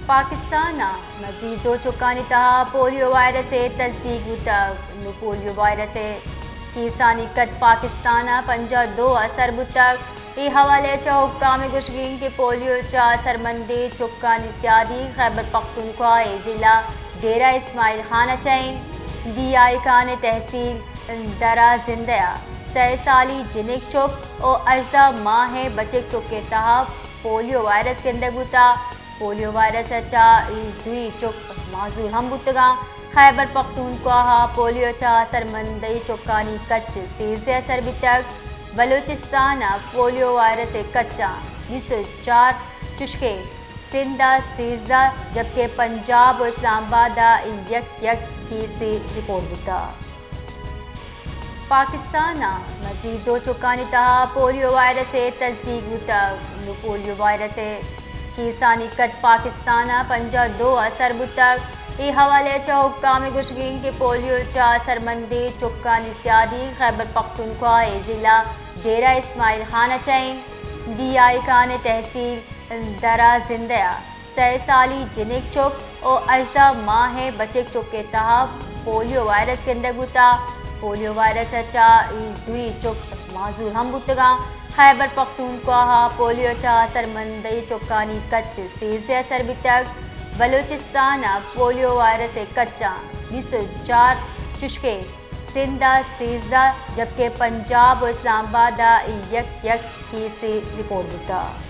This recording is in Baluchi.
پاکستان ءَ مزید دو چکانی تہا پولیو وائرس ءِ تصدیق بوتگ۔ نوں پولیو وائرس ءِ کیسانی کچ پاکستان ءَ پنجاہ دو ءَ سر بوتگ۔ اے حوالہ ءَ چہ حکام ءِ گوشگ انت کہ پولیو ءَ چہ اثرمندیں چکانی سیادی خیبر پختونخوا ءِ ضلع ڈیرہ اسماعیل خان ءَ چہ انت۔ ڈی آئی خان ءِ تحصیل درہ زندہ ءَ سئے سالی جنک چک ءُ ہژدہ ماہیں بچک چک ءِ تہا پولیو وائرس گندگ بوتگ۔ پولیو وائرس ءَ چہ اے دوئی چک معزول ہم بوتگاں۔ خیبر پختونخوا ءَ پولیو ءَ چہ اثرمندیں چکانی کچ سیزدہ ءَ سر بیتگ۔ بلوچستان ءَ پولیو وائرس ءِ کچاں بیست ءُ چار چشکے، سندھ ءَ سیزدہ، جبکہ پنجاب ءُ اسلام آباد ءَ یک یک کیسے رپورٹ بوتگ۔ پاکستان ءَ مزید دو چکانی تہا پولیو وائرس ءِ تصدیق بوتگ۔ نوں پولیو وائرس ءِ کیسانی کچ پاکستان ءَ پنجاہ دو ءَ سر بوتگ۔ اے حوالہ ءَ چہ حکام ءِ گوشگ انت کہ پولیو ءَ چہ اثرمندیں چکانی سیادی خیبر پختونخوا ءِ ضلع ڈیرہ اسماعیل خان ءَ چہ انت۔ ڈی آئی خان ءِ تحصیل درہ زندہ ءَ سئے سالی جنک چک ءُ ہژدہ ماہیں بچک چک ءِ تہا پولیو وائرس گندگ بوتگ۔ پولیو وائرس ءَ چہ اے دوئی چک معزول ہم بوتگاں۔ خیبر پختونخوا ءَ پولیو ءَ چہ اثرمندیں چکانی کچ سیزدہ ءَ سر بیتگ۔ بلوچستان ءَ پولیو وائرس ءِ کچاں بیست ءُ چار چشکے، سندھ ءَ سیزدہ، جبکہ پنجاب ءُ اسلام آباد ءَ یک یک کیسے رپورٹ بوتگ۔